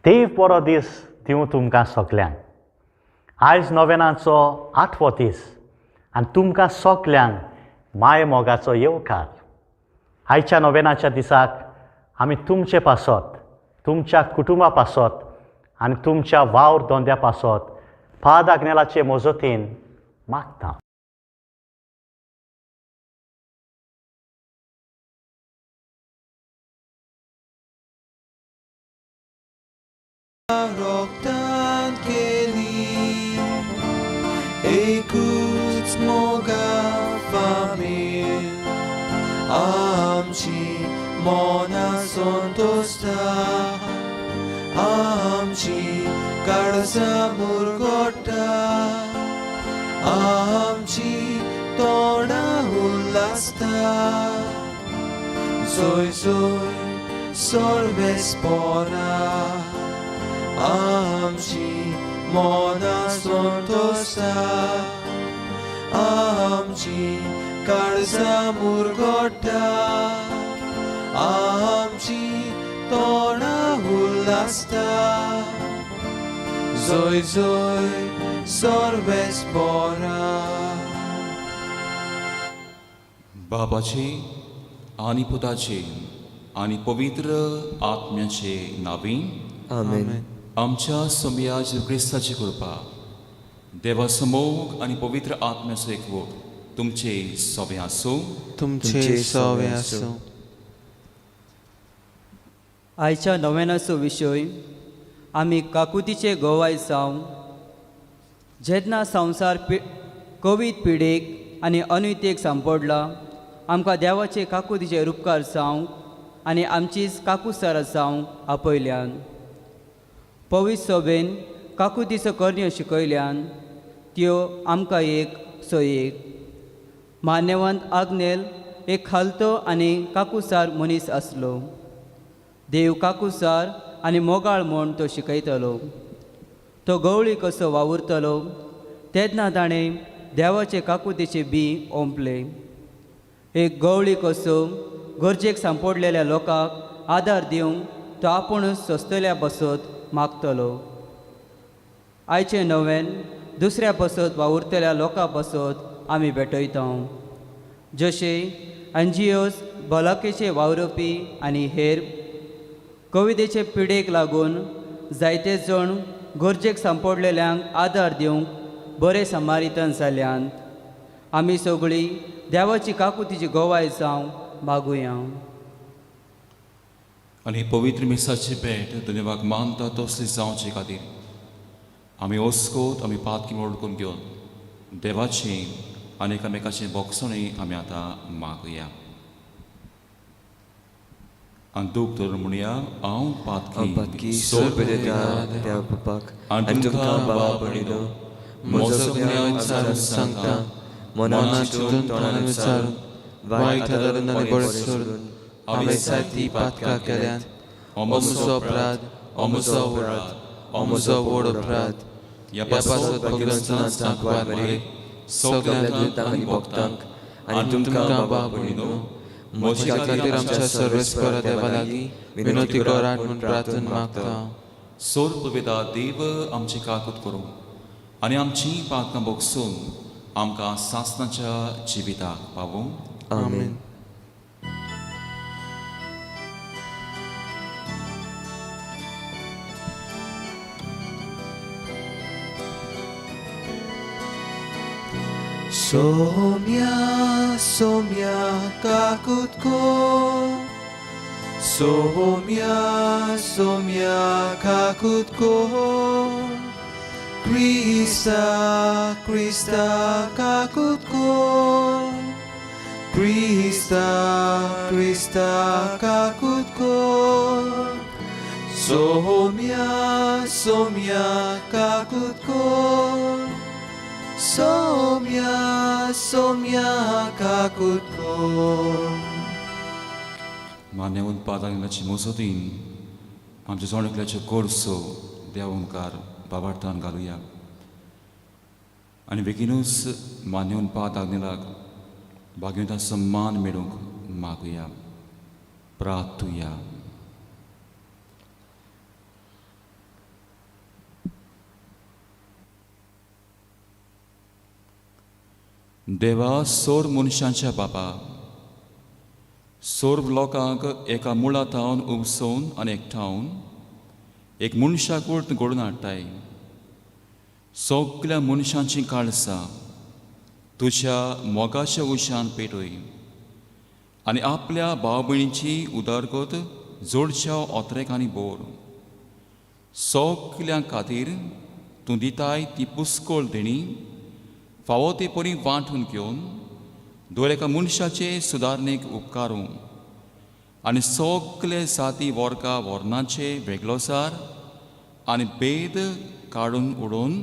देव बरो दीस दिवं तुमकां सगल्यांक. आयज नोवेनाचो आठवो दीस आनी तुमकां सगल्यांक माय मोगाचो येवकार. आयच्या नोवेनाच्या दिसाक आमी तुमचे पासत, तुमच्या कुटुंबा पासत आनी तुमच्या वावर धंद्या पासत पाद आग्नेलाचे मजतीन मागता. रोगतान केली एकूच मोगा फामील आमची मना संतोषता आमची काळजा मुरगोटा आमची तोंडा उल्हासता जोय जोय सर्वेस्पोरा आमची मना संतोषता आमची काळजा मुरगोटा आमची तोंडा उल्हासता जोय जोय सर्वेस्पोरा. बापाचे आनी पुताचे आनी पवित्र आत्म्याचे नांवी आमेन. आमच्या सोमया जेजू क्रिस्ताची कृपा, देवाचो मोग आनी पवित्र आत्म्याचो एकवट तुमचे सोबे आसूं. तुमचे सोवे आसूं. आयच्या नव्यानाचो विशय आमी काकुतीचे गोवाय जावं. जेन्ना संवसार कोवीड पिडेक आनी अनुतेक सांपडला, आमकां देवाचे काकुतीचे उपकार जावंक आनी आमचीच काकुसारां जावंक आपयल्यान. पवित्र सोबेन काकुतीचो करण्यो शिकयल्यान त्यो आमकां एक सोयेक. मान्यवंत आग्नेल एक खालतो आनी काकुसार मनीस आसलो. देव काकुसार आनी मोगाळ म्हूण तो शिकयतलो. तो गवळी कसो वावुरतलो तेन्ना ताणें देवाचे काकुतीचे बी ओंपले. एक गवळी कसो गरजेक सांपडलेल्या लोकांक आदार दिवंक तो आपुणूच सोंसतल्या बसत मागतलो. आयचें नव्यान दुसऱ्या बसत वावुरतल्या लोकां बसत आमी भेटयता, जशें एन जी ओज, भलायकेचे वावुरपी आनी हेर. कोविडेचे पिडेक लागून जायते जाण गरजेक सांपडलेल्यांक आदार दिवंक बरे समारितन जाल्यान. आमी सगळीं देवाची काकुतीची गोवाय जावंक मागुया. आनी पवित्र मिसाची भेट धन्यवाद मानता तसली जावचे खातीर आमी ओस्कोत आमी पातकी वळखून घेवन देवाची आनी एकामेकाचे बोगसणी आमी आतां मागुया. आनी दूख धरून म्हणया, हांव हांव पातकी पातकी देव बापाक आनी आनी तुमकां तुमकां बाबा बाबा भयणीनो, भयणीनो म्हजो म्हजो गुन्यांव गुन्यांव विचारून सांगता, मनान मनान चिंतून चिंतून तोंडान तोंडान विचारून विचारून वायट वायट धरून धरून आनी आनी बरें बरें सोडून सोडून हांवें जायतीं पातकां केल्यात. हो हो म्हजो अपराध, हो म्हजो अपराध, हो म्हजो व्हड अपराध. ह्या ह्या पासत पासत भगवंतान सांकवार मरे सगल्या सगल्या दुतांक दुतांक आनी आनी भक्तांक भक्तांक आनी तुमकां तुमकां बाबा बाबा भयणीनो भयणीनो म्हज्या म्हज्या खातीर आमच्या सर्वेस्परा देवा लागीं विनवती करात म्हूण प्रार्थना मागता. सोर पुवेदा देव आमची काकूत करूं आनी आमची पातकां भोगसून आमकां सासणाच्या जिविताक पावूं. आमेन. सोम्या सोम्या काकूत को, सोम्या सोम्या काकूत को, क्रिस्ता क्रिस्ता काकूत को, क्रिस्ता क्रिस्ता काकूत को, सोम्या सोम्या काकूत को, सोम्या सोम्या काकूत को. मान्यवंत पादांची मजतीन आमच्या जण एकल्याच्यो गरजो देवा मुखार बाबार्थान घालुया. आनी बेगीनूच मान्यवंत पाद आग्नेलाक भाग्यवंता सन्मान मेळूंक मागुया. प्रार्थुया. देवा सोर मनशांच्या बापा, सोर्व लोकांक एका मुळा थावन उपसोवन आनी एकठावन एक मनशाकूळ तूं घडोवन हाडटाय. सगल्या मनशांचीं काळसां तुज्या मोगाच्या उशान पेटय आनी आपल्या भाव भयणीची उदरगत जोडच्या ओतरेकांनी बोर. सगल्यां खातीर तूं दिताय ती पुस्कोळ देणी फावो ते परी वांटून घेवन दर एका मनशाचे सुदारणेक उपकारूं आनी सगले जाती वर्गा वर्णाचे वेगळोसार आनी भेद काडून उडोवन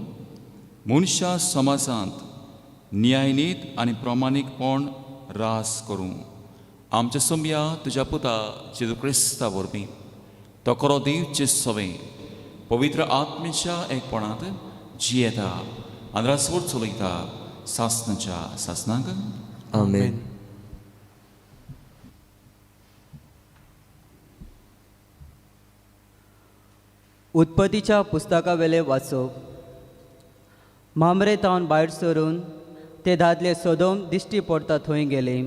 मनशा समाजांत न्यायनीत आनी प्रमाणीकपण रास करूं. आमच्या सोमया तुज्या पुता जेजू क्रिस्ता वरवीं तो खरो देवचे सवे पवित्र आत्मेच्या एकपणांत जियेता आनी रासवड चलयता सासनाच्या सासनाक. आमेन. उत्पत्तीच्या पुस्तकावेलें वाचप. मामरे तावन भायर सरून ते दादले सोदोम दिश्टी पडटा थंय गेले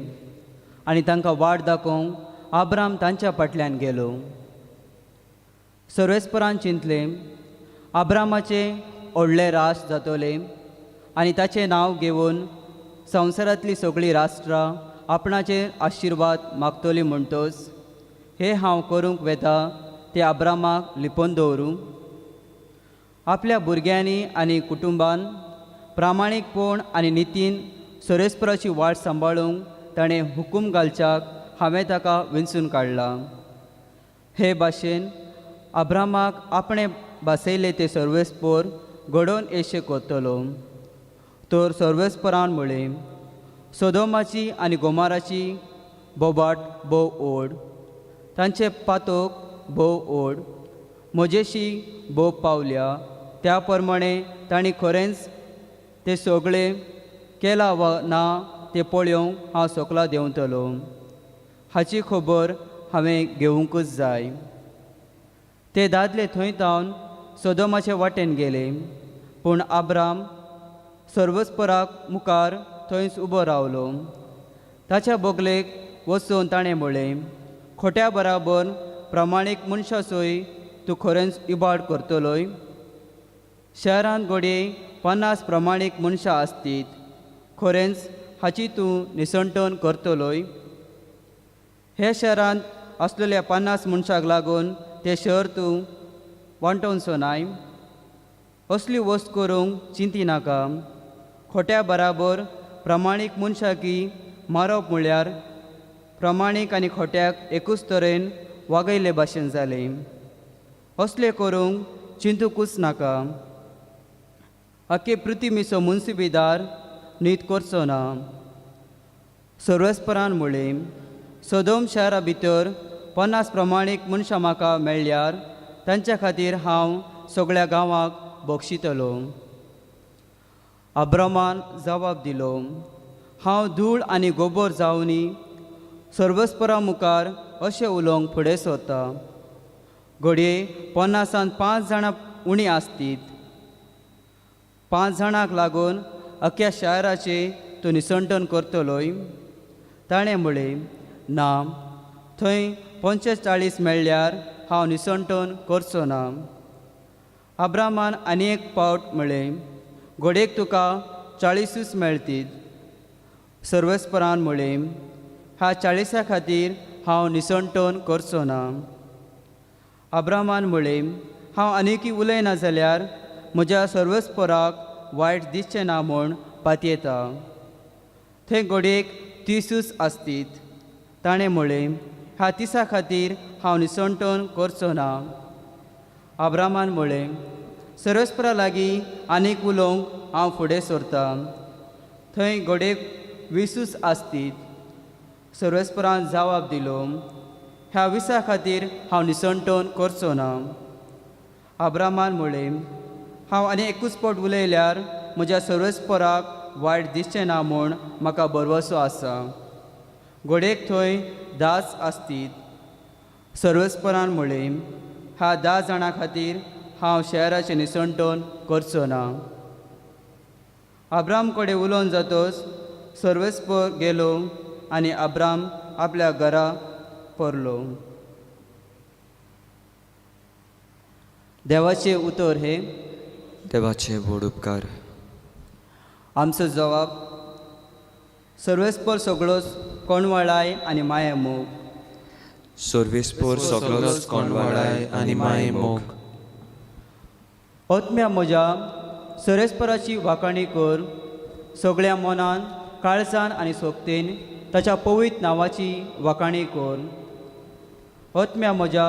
आनी तांकां वाट दाखोवंक आब्राम तांच्या फाटल्यान गेलो. सर्वेस्परान चिंतलें, आब्रामाचें व्हडलें राष्ट्र जातलें आनी ताचें नांव घेवन संवसारांतलीं सगळीं राष्ट्रां आपणाचेर आशिर्वाद मागतलीं म्हणटच हें हांव करूंक वेता तें आब्रामाक लिपोवन दवरूं. आपल्या भुरग्यांनी आनी कुटुंबान प्रामाणीकपण आनी नितीन सर्वेस्पराची वाट सांबाळूंक ताणें हुकूम घालच्याक हांवें ताका विंचून काडला. हे भाशेन अब्रामाक आपणें भासयलें तें सर्वेस्पोर घडोवन येशें करतलो. तर सर्वेस्परान म्हळें, सोदोमाची आनी गोमाराची बोबाट भोव ओड, तांचे पातोक भोव ओड, म्हजेशी भोव पावल्या, त्या प्रमाणे तांणी खरेंच तें सगळें केलां वा ना तें पळोवंक हांव सकला देंवतलो. हाची खबर हांवें घेवंकूच जाय. ते दादले थंय तावन सोदोमाचे वाटेन गेले, पूण आब्राम सर्वस्पराक मुखार थंयच उबो रावलो. ताच्या बगलेक वचून ताणें म्हळें, खोट्या बराबर प्रमाणीक मनशाचोय तूं खरेंच इबाड करतलोय. शहरांत घडये 50 प्रमाणीक मनशां आसतीत, खरेंच हाची तूं निसणटण करतलोय. हे शहरांत आसलेल्या 50 मनशांक लागून तें शहर तूं वांटोवचो नाय. असली वस्त करूंक चिंती नाका. खोट्या बराबर प्रमाणीक मनशाकी मारप म्हळ्यार प्रमाणीक आनी खोट्याक एकूच तरेन वागयल्ले भाशेन जालें. असलें करूंक चिंतुकूच नाका. अख्खे पृथ्वीचो मुन्सिबीदार नीत करचो ना. सर्वेस्परान म्हळें, सोदोम शहरा भितर 50 प्रमाणीक मनशां म्हाका मेळ्ळ्यार तांच्या खातीर हांव सगळ्या गांवाक बक्षितलो. अब्रमान जबाब दिलो, हांव धूळ आनी गोबोर जावनी सर्वस्परा मुखार अशें उलोवंक फुडें सरता. घडये 50 5 जाणां उणी आसतीत. 5 जाणांक लागून अख्ख्या शाराचें तूं निसणटण करतलोय. ताणें म्हळें, ना, थंय 45 मेळ्ळ्यार हांव निसणटण करचो ना. अब्रामान आनी एक पावट म्हळें, घडयेक तुका 40 मेळतीत. सर्वेस्परान म्हळें, ह्या 40 खातीर हांव निसणटण करचो ना. अब्रामान म्हळें, हांव आनीकय उलयना जाल्यार म्हज्या सर्वेस्पराक वायट दिसचें ना म्हूण पातयेता. थंय घडयेक 30 आसतीत. ताणें म्हळें, ह्या 30 खातीर हांव निसणटण करचो ना. अब्रामान म्हळें, सर्वेस्परा लागीं आनीक उलोवंक हांव फुडें सरता. थंय घडयेक 20 आसतीत. सर्वेस्परान जबाब दिलो, ह्या 20 खातीर हांव निसणटण करचो ना. अब्रामान म्हळें, हांव आनी एकूच फावट उलयल्यार म्हज्या सर्वेस्पराक वायट दिसचें ना म्हूण म्हाका भरवसो आसा. घडयेक थंय 10 आसतीत. सर्वेस्परान म्हळें, ह्या 10 जाणां खातीर हांव शहराचें निसणटण करचो ना. अब्राम कडेन उलोवन जातच सर्वेस्पर गेलो आनी अब्राम आपल्या घरा परलो. देवाचें उतर हें. देवाचे व्हड उपकार. आमचो जवाब सर्वेस्पर सगळोच कोणवाळाय आनी माया मोग. सर्वेस्पर सगळोच कोणवाळाय आनी माये मोग. आत्म्या म्हज्या सर्वेस्पराची वाखाणी कर, सगळ्या मनान काळजान आनी सोगतेन ताच्या पवित्र नांवाची वाखाणी कर. आत्म्या म्हज्या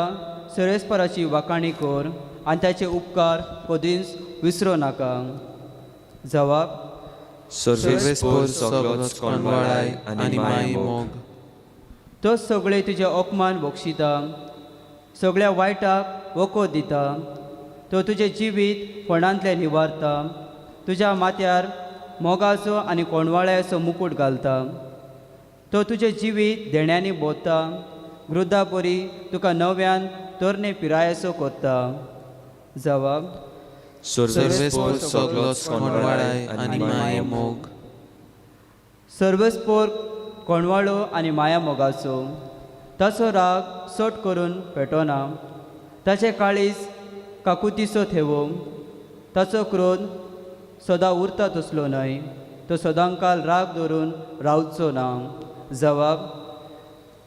सर्वेस्पराची वाखाणी कर आनी ताचे उपकार कदींच विसरूं नाका. जवाब सर्वेस्पर सगळोच कोणवाळाय आनी माये मोग. तो सगळे तुजे अपमान बक्षिता, सगळ्या वायटाक वखद दिता. तो तुजें जिवीत फोंडांतलें निवारता, तुज्या माथ्यार मोगाचो आनी कोणवाळ्याचो मुकूट घालता. तो तुजें जिवीत देण्यांनी भोंवता, वृद्धा परी तुका नव्यान तरणे पिरायेचो करता. जवाब सर्वेस्पर सगळोच कोणवाळाय आनी माये मोग. सर्वस्पोर कोणवाळो आनी माया मोगाचो, ताचो राग सट करून पेटोना. ताचें काळीज काकुतीचो थेवो, ताचो क्रोध सदां उरता तसलो न्हय. तो सदांकाल राग धरून रावचो ना. जवाब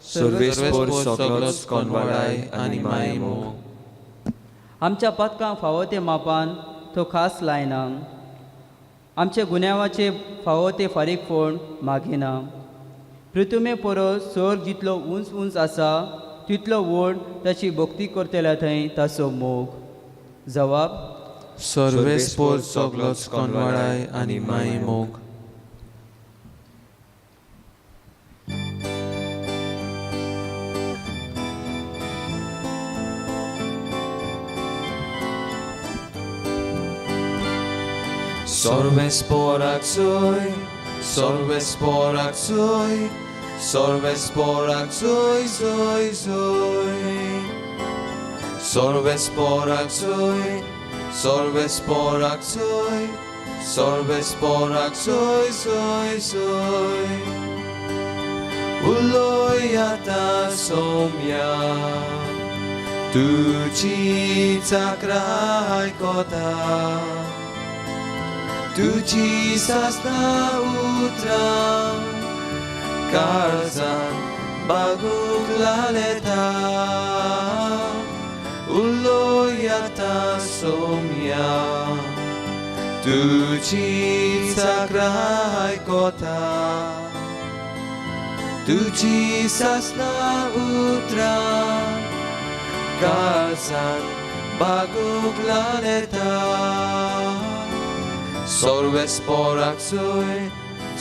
सर्वेस्पर सगळोच कोणवाळाय आनी माये मोग. आमच्या पदकांक फावो ते मापान तो खास लायना, आमच्या गुन्यांवाचे फावो ते फारीकफोण मागिना. पृथुमे परस स्वर्ग जितलो उंच उंच आसा तितलो व्हड ताची भक्ती करतल्या थंय ताचो मोग. जवाब सर्वेस्पर सगळोच कोणवाळाय आनी माये मोग. सर्वेस्पराक सोय, सर्वेस्पराक सोय, सर्वेस्पराक सोय सोय सोय. सर्वेस्पराक सोय, सर्वेस्पराक सोय, सर्वेस्पराक सोय सोय सोय. उलोय आतां सोम्या, तुजी चाकराय कोता, तुजी सासना उतरां काळजान बागूंक लालेता. उलोय आतां सोम्या, तुजी चाकराय कोता, तुजी सासना उतरां काळजान बागूंक लालेता. सर्वेस्पराक सोय,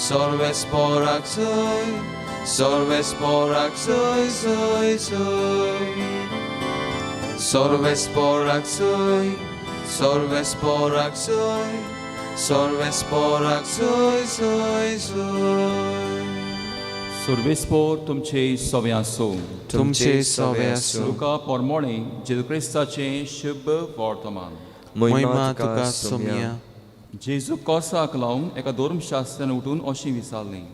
सर्वेस्पराक सोय, सर्वेस्पराक सोय सोय सोय. सर्वेस्पराक सोय, सर्वेस्पराक सोय, सर्वेस्पराक सोय सोय सोय. सर्वेस्पोर तुमचे सवे आसूं. तुमचे सवे आसूं. लुका पोरमोणे जेजू क्रिस्ताचें शुभ वर्तमान. महिमा तुका सोमया. जेजू कोसाक लावन एका धर्मशास्त्रान उठून अशें विचारलें,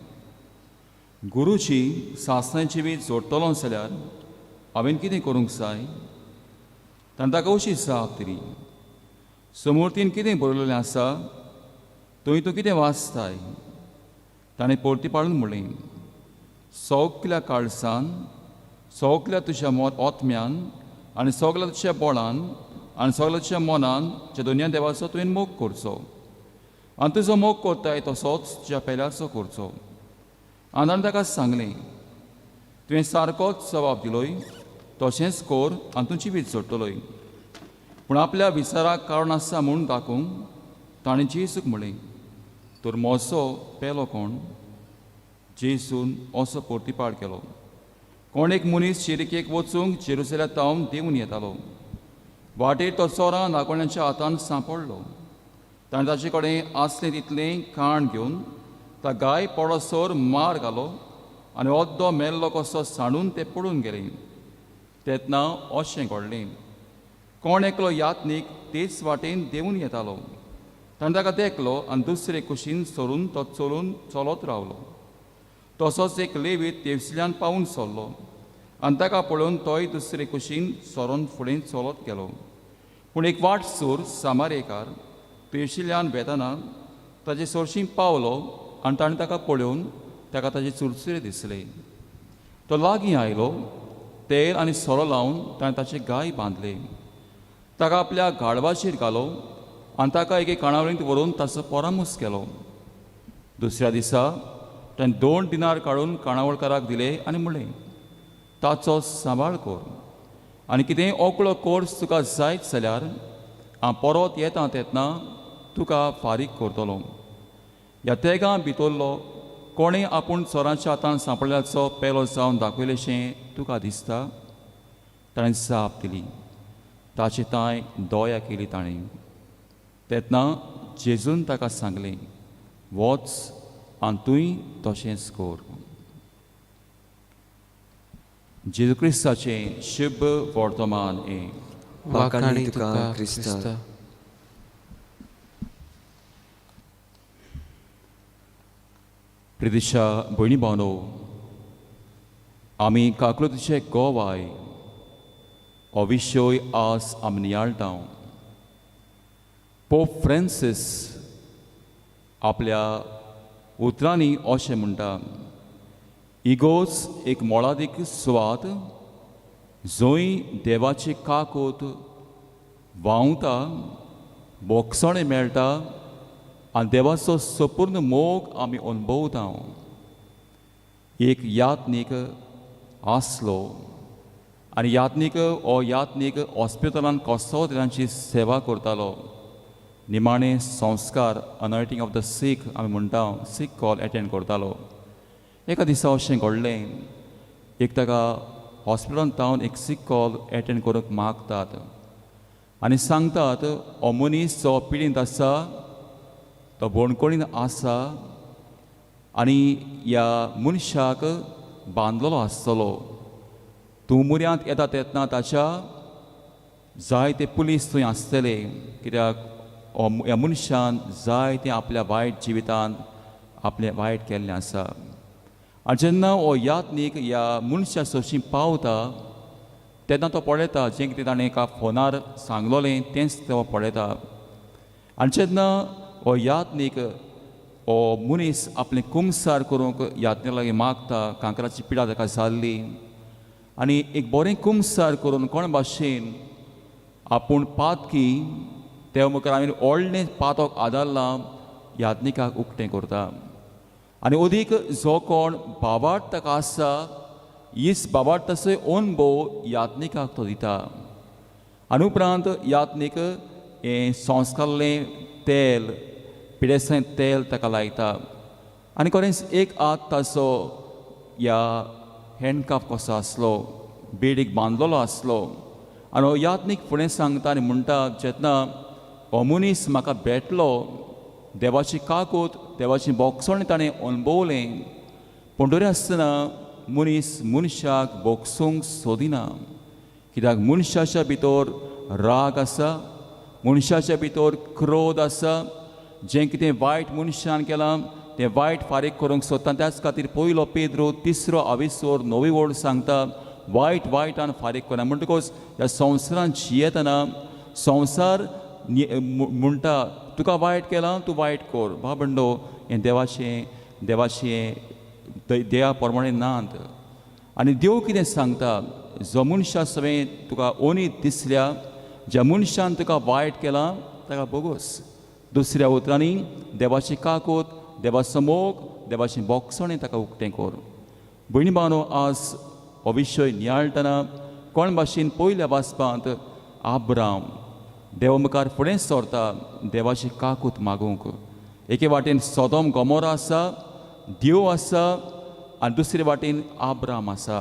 गुरुजी सासणाचें जिवीत जोडटलो जाल्यार हांवें कितें करूंक जाय? ताणें ताका अशी जाप दिली, समूर्तीन कितें बरयलेलें आसा थंय तूं कितें वाचताय? ताणें परती पाळून म्हणलें, सगल्या काळजान, सगल्या तुज्या आत्म्यान आनी सगल्या तुज्या बळान आनी सगल्या तुज्या मनान ज्या दोनया देवाचो तुवें मोग करचो आनी तुजो मोग करताय तसोच तुज्या पेल्याचो करचो. आनी ताणें ताका सांगलें, तुवें सारकोच जबाब दिलोय, तशेंच कर आनी तूं जिवीत जोडटलोय. पूण आपल्या विचाराक कारण आसा म्हूण दाखोवंक ताणें जेजूक म्हणलें, तर म्हजो पेलो कोण? जेजून असो पोर्तिपाळ केलो, कोण एक मनीस शिरिकेक वचूंक जेरुसलेमा तावन देंवून येतालो. वाटेर तो चोरां नाकोण्याच्या हातान सांपडलो. ताणें ताचे कडेन आसलें तितलें खाण घेवन ता गाय पडसर मार घालो आनी अद्दो मेल्लो कसो सांडून ते पडून गेले. तेन्ना अशें घडलें, कोण एकलो यात्नीक तेच वाटेन देंवून येतालो. ताणें ताका देखलो आनी दुसरे कुशीन सरून तो चलून चलत रावलो. तसोच एक लेवीत तेवसल्यान पावून सरलो आनी ताका पळोवन तोय दुसरे कुशीन सरोन फुडें चलत गेलो. पूण एक वाट सूर सामारेकार तेवशिल्यान वेतना ताजे सरशीं पावलो आनी ताणें ताका पळोवन ताका ताजे चुरचुरे दिसले. तो लागीं आयलो, तेल आनी सोरो लावन ताणें ताचे गाय बांदले, ताका आपल्या गाडवाचेर घालो आनी ताका एके काणावळींत व्हरून ताचो परामूस केलो. दुसऱ्या दिसा ताणें 2 दिनार काडून काणावळकाराक दिले आनी म्हणलें, ताचो सांबाळ कर आनी कितेंय ओकळो कोर्स तुका जायत जाल्यार हांव परत येता तेन्ना तुका फारीक करतलो. ह्या तेगां भितरलो कोणें आपूण चोरांच्या हातान सांपडल्याचो पेलो जावन दाखयलेशें तुका दिसता? ताणें जाप दिली, ताची तांय दया केली ताणें. तेन्ना जेजून ताका सांगलें, वच आनी तूंय तशेंच कर. जेजू क्रिस्ताचें शुभ वर्तमान हें. वाखाणी तुका क्रिस्ता. प्रितिशा भयणी भावनो, आमी काकलुतीचे गोवाय हो विशय आज आमी नियाळटा. पोप फ्रांसीस आपल्या उतरांनी अशें म्हणटा, इगोज एक मोळादीक सुवात जंय देवाची काकूत व्हांवता, बोगसणें मेळटा आनी देवाचो संपूर्ण मोग आमी अणभवता. एक यात्नीक आसलो आनी यात्नीक हो यात्नीक हॉस्पिटलान कसो तांची सेवा करतालो. निमाणें संस्कार अनॉयटींग ऑफ the सीख आमी म्हणटा, सीख कॉल एटेंड करतालो. एका दिसा अशें घडलें, एक ताका हॉस्पिटलांत तावन एक सीख कॉल एटेंड करूंक मागतात आनी सांगतात, हो मनीस जो पिडींत आसा तो बोणकोणीन आसा आनी ह्या मनशाक बांदलेलो आसतलो. तूं मुऱ्यांत येता तेन्ना ताच्या जायते पुलीस थंय आसतले, कित्याक ह्या मनशान जायतें आपल्या वायट जिवितांत आपलें वायट केल्लें आसा. आनी जेन्ना हो यात्नीक ह्या मनशा सोशी पावता तेन्ना तो पळयता जें कितें ताणें एका फोनार सांगलोलें तेंच तो पळयता. आनी जेन्ना हो यात्नीक हो मनीस आपलें कुमसार करूंक यात्ने लागीं मागता, कांक्राची पिडा ताका जाल्ली आनी एक बरें कुमसार करून कोण भाशेन आपूण पातकी ते मुखार आमी व्हडलें पातक आदारलां यात्निकाक उक्तें करता. आनी अदीक जो कोण बाबाट ताका आसा हीच बाबाट तसो अणभव यात्निकाक तो दिता. आनी उपरांत यात्नीक हें संस्कारलें तेल पिडेसांय तेल ताका लायता आनी खरेंच एक हात ताचो ह्या हँडकाफ कसो आसलो, बेडीक बांदलेलो आसलो. आनी हो यात्नीक फुडें सांगता आनी म्हणटा, जेन्ना हो मनीस म्हाका भेटलो, देवाची काकूत देवाची बोगसण ताणें अणभवलें, पूण तरी आसतना मनीस मनशाक बोगसूंक सोदिना, कित्याक मनशाच्या भितर राग आसा, मनशाच्या भितर क्रोध आसा. जें कितें वायट मनशान केलां तें वायट फारीक करूंक सोदता. त्याच खातीर पयलो पेद्रो 3 आविसोर 9 ओळ सांगता, वायट वायटान फारीक करा. म्हणटकूच ह्या संवसारान जियेतना संवसार म्हणटा तुका वायट केलां तूं वायट कर. भावंडो, हें देवाचें देवाचें देवा प्रमाणें नात. आनी देव कितें सांगता, जो मनशा सवें तुका ओनी दिसल्या, ज्या मनशान तुका वायट केलां ताका बोगोस. दुसऱ्या उतरांनी देवाची काकूत, देवाचो मोग, देवाचें बोगसणें ताका उक्तें कर. भयणी भावनो, आज हो विशय नियाळटना कोण भाशेन पयल्या वाचपांत आब्राम देवा मुखार फुडें सरता देवाची काकूत मागूंक. एके वाटेन सोदोम गोमोरा आसा, देव आसा, आनी दुसरे वाटेन आब्राम आसा.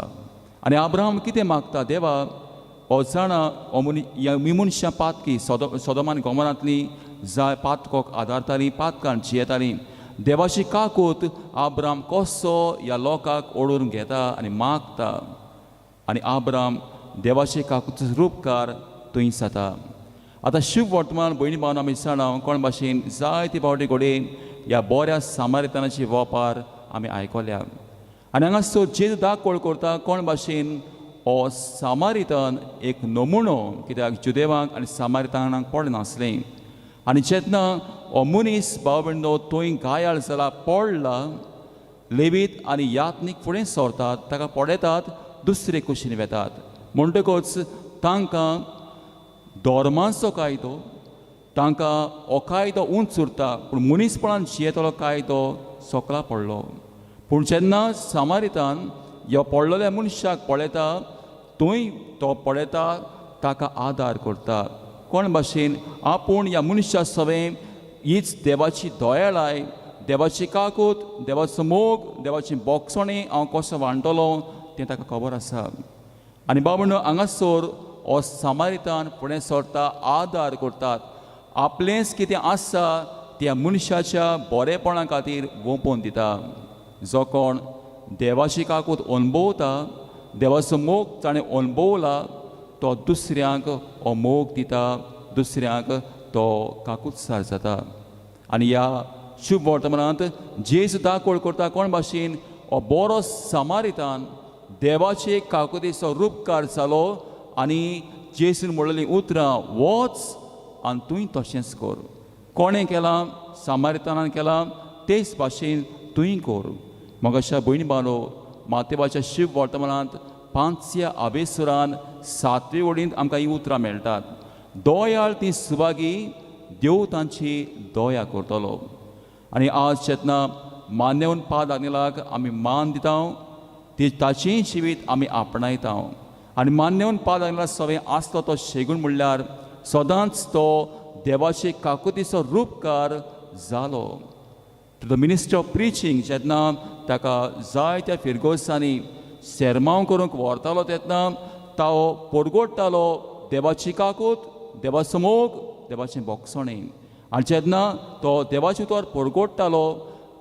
आनी आब्राम कितें मागता, देवा हो जाणा हो मनी ह्या मनशां पातकी सोदोम आनी गोमोरांतलीं जाय पातकोक आदारतालीं, पातकान जियेतालीं. देवाची काकूत आब्राम कसो ह्या लोकांक ओडून घेता आनी मागता आनी आब्राम देवाचे काकुतीचो रूपकार थंय जाता. आतां शुभ वर्तमान भयणी भावन आमी जाणा कोण भाशेन जायते फावटी घडये ह्या बऱ्या सामारितानाची वेपार आमी आयकल्या. आनी हांगासर जेजू दाकोळ करता कोण भाशेन हो सामारितन एक नमुनो, कित्याक जुदेवांक आनी सामारितानाक पडनासलें. आनी जेन्ना हो मनीस भाव भयणो थंय घायाळ जाला पडला, लेवीत आनी यात्नीक फुडें सरतात, ताका पळयतात, दुसरे कुशीन वेतात. म्हणटकच तांकां धर्माचो कायदो, तांकां हो कायदो उंच उरता, पूण मनीसपणान जियेतलो कायदो सकला पडलो. पूण जेन्ना सामारितान ह्या पडलेल्या मनशाक पळयता, थंय तो पळयता, ताका आदार करता. कोण भाशेन आपूण ह्या मनशा सवें हीच देवाची दयाळाय, देवाची काकूत, देवाचो मोग, देवाची बोगसणी हांव कसो वांटलो तें ताका खबर आसा. आनी बाबा हांगासर हो सामारितान फुडें सरता, आदार करतात, आपलेंच कितें आसा त्या मनशाच्या बरेपणा खातीर वोंपोवन दिता. जो कोण देवाची काकूत अणभवता, देवाचो मोग ताणें अणभवला, तो दुसऱ्यांक हो मोग दिता, दुसऱ्यांक तो काकूतसार जाता. आनी ह्या शुभ वर्तमानांत जेजू दाकोळ करता कोण भाशेन हो बरो सामारितान देवाचे काकुतीचो रुपकार जालो आनी जेजून म्हणलेलीं उतरां, वच आनी तूंय तशेंच कर. कोणें केलां? सामारितानान केलां, तेच भाशेन तूंय कर. मगाशा भयणी बालो, मातेवाच्या शिव वर्तमानांत 5व्या आबेसुरान 7वे वडींत आमकां हीं उतरां मेळटात. दयाळ ती सुभागी, देव तांची दया करतलो. आनी आज जेन्ना मान्यवन पाद आग्नेलाक आमी मान दिता, ती ताचेंय जिवीत आमी आपणायता. आनी मान्यवन पाद आग्नेला सवें आसलो तो शेगूण म्हणल्यार सदांच तो देवाचे काकुतीचो रुपकार जालो. To the ministry of preaching, जेन्ना ताका जायत्या फिरगोसांनी सेरमांव करूंक व्हरतालो तेन्ना तो परगोडटालो देवाची काकूत, देवाचो मोग, देवाचें बोगसणें. आनी जेन्ना तो देवाचें उतर परगोडटालो,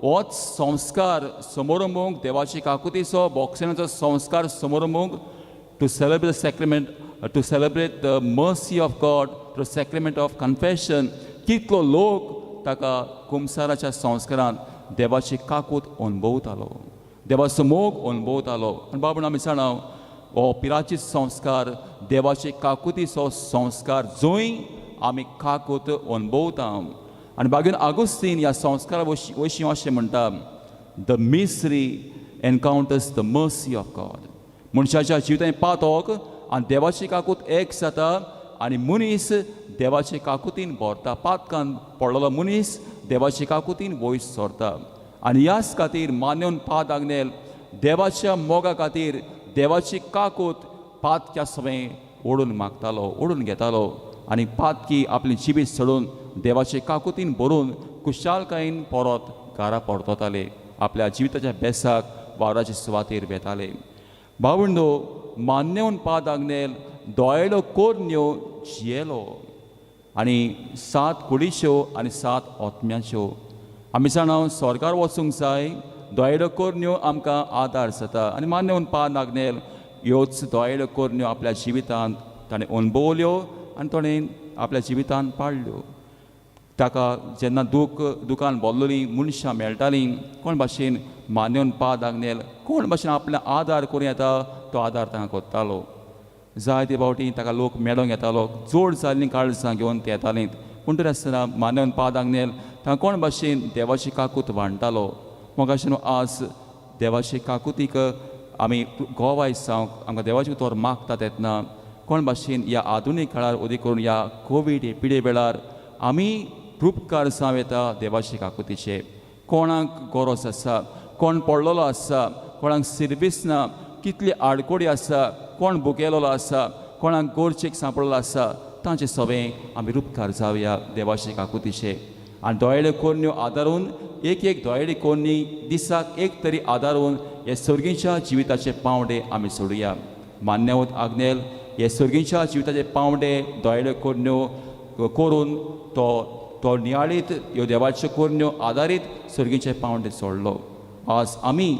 होच संस्कार समोरंभूंक, देवाची काकुतीचो बोगसण्याचो संस्कार समोरंभूंक, to celebrate the sacrament, to celebrate the mercy of God, to sacrament of confession, कितलो लोक ताका कुमसाराच्या संस्कारान देवाची काकूत अणभवतालो, देवाचो मोग अणभवतालो. आनी बाबा आमी जाणा हो पिराची संस्कार देवाचे काकुतीचो संस्कार, जंय आमी काकूत अणभवता. आनी बागीन आगुस्तीन ह्या संस्कारा वशीं अशें म्हणटा, the mystery encounters the mercy of God. मनशाच्या जिवितांत पातोक आनी देवाची काकूत एक जाता आनी मनीस देवाचे काकुतीन भरता. पातकान पडलेलो मनीस देवाचे काकुतीन वयर सरता. आनी ह्याच खातीर मान्योन पाद आग्नेल देवाच्या मोगा खातीर देवाची काकूत पातक्या सवें ओडून मागतालो, ओडून घेतालो. आनी पातकी आपली जिवीत सोडून देवाचे काकुतीन भरून खुशालकायेन परत घरा परतताले, आपल्या जिविताच्या बेसाक वावराचे सुवातेर वेताले. भावंडो, मान्यवन पाद आग्नेल दोयलो कोरन्यो जियेलो आनी 7 कुडीच्यो आनी 7 ओतम्याच्यो. आमी जाणा स्वर्गार वचूंक जाय, दोयलो कोरन्यो आमकां आदार जाता. आनी मान्यवन पाद आग्नेल ह्योच दोयलो कोरन्यो आपल्या जिवितांत ताणें अणभवल्यो आनी ताणें आपल्या जिवितांत पाळ्ळ्यो. ताका जेन्ना दुकान भरलेलीं मनशां मेळटालीं, कोण भाशेन मान्योन पाद आग्नेल कोण भाशेन आपल्या आदार करूं येता तो आदार तांकां करतालो. जायते फावटी ताका लोक मेळोंक येतालो, जोड जाल्लीं काळजां घेवन ते येतालीं. पूण तरी आसतना मान्योन पाद आग्नेल तांकां कोण भाशेन देवाची काकूत वांट्टालो. मोगाशेन आज देवाचे काकुतीक आमी गोवाय जावंक आमकां देवाचें उतर मागता तेन्ना कोण भाशेन ह्या आधुनीक काळार, अदीक करून ह्या कोवीड हे पिडे वेळार आमी रुपकार जावं येता देवाचे काकुतीचे. कोणाक गरज आसा, कोण पडलेलो आसा, कोणाक सिर्वीस ना, कितली आडकोडी आसा, कोण भुकेलेलो आसा, कोणाक गरजेक सांपडलेलो आसा, तांचे सवें आमी रुपकार जावया देवाचे काकुतीचे. आनी दोळे कोरन्यो आदारून एक एक दोळे कोरनी दिसाक एक तरी आदारून हे सर्गीच्या जिविताचे पांवडे आमी सोडुया. मान्यवत आग्नेल हे सर्गीच्या जिविताचे पांवडे दोळे कोरन्यो करून तो नियाळीत ह्यो देवाच्यो कोरन्यो आदारीत सर्गीचे पांवडे सोडलो. आज आमी